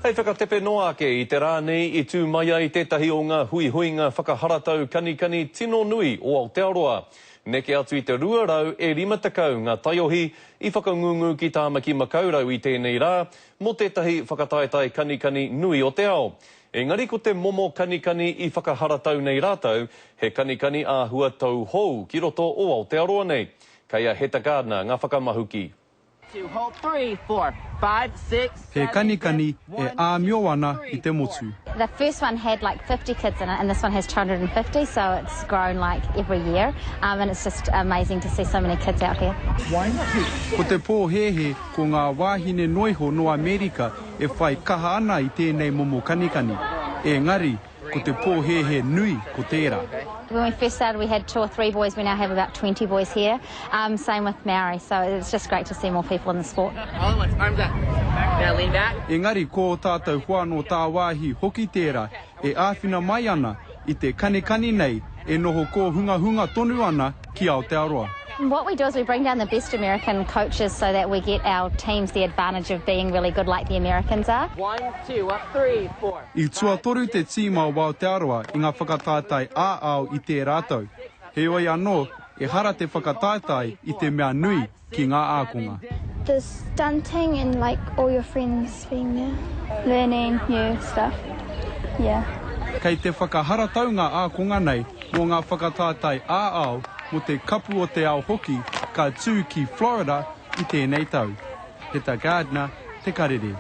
Hei whakatepe noa ake i te rā nei i tū mai ai tētahi o ngā huihuinga whakaharatau kanikani tino nui o Aotearoa. Neke atu i te 200 e 50 ngā taiohi i whakangungu ki Tāmaki Makaurau i tēnei rā mō tētahi whakataetae kanikani nui o te ao. Engari ko te momo kanikani i whakaharatau nei rātou he kanikani āhua tauhou ki roto o Aotearoa nei. Kei a Heta Gardner ngā whakamahuki. He kanikani e āmio ana i te motu. The first one had like 50 kids in it and this one has 250 so it's grown like every year um, and it's just amazing to see so many kids out here. Ko te pōhēhē ko ngā wāhine noiho nō Amerika e whai kaha ana i tēnei momo kanikani. Engari, Ko te pōhēhē nui ko tērā. When we first started we had two or three boys, we now have about 20 boys here. Um, same with Maori, so it's just great to see more people in the sport. All at once, arms up. Now lean back. Engari ko ō tātou hoa nō tāwāhi hoki tērā e āwhina mai ana i te kanikani nei e noho kōhungahunga tonu ana ki Aotearoa. What we do is we bring down the best American coaches so that we get our teams the advantage of being really good like the Americans are. One, two, up, three, four. I tuatoru te tīma o Aotearoa i ngā whakataetae ā-ao i tērā tau. Heoi anō, ehara te whakataetae i te mea nui ki ngā ākonga. The stunting and like all your friends being there, learning new stuff, yeah. Kei te whakaharatau ngā ākonga nei mō ngā whakataetae ā-ao, mō te Kapu o te Ao hoki ka tū ki Florida i tēnei tau. Heta Gardiner, Te Karere.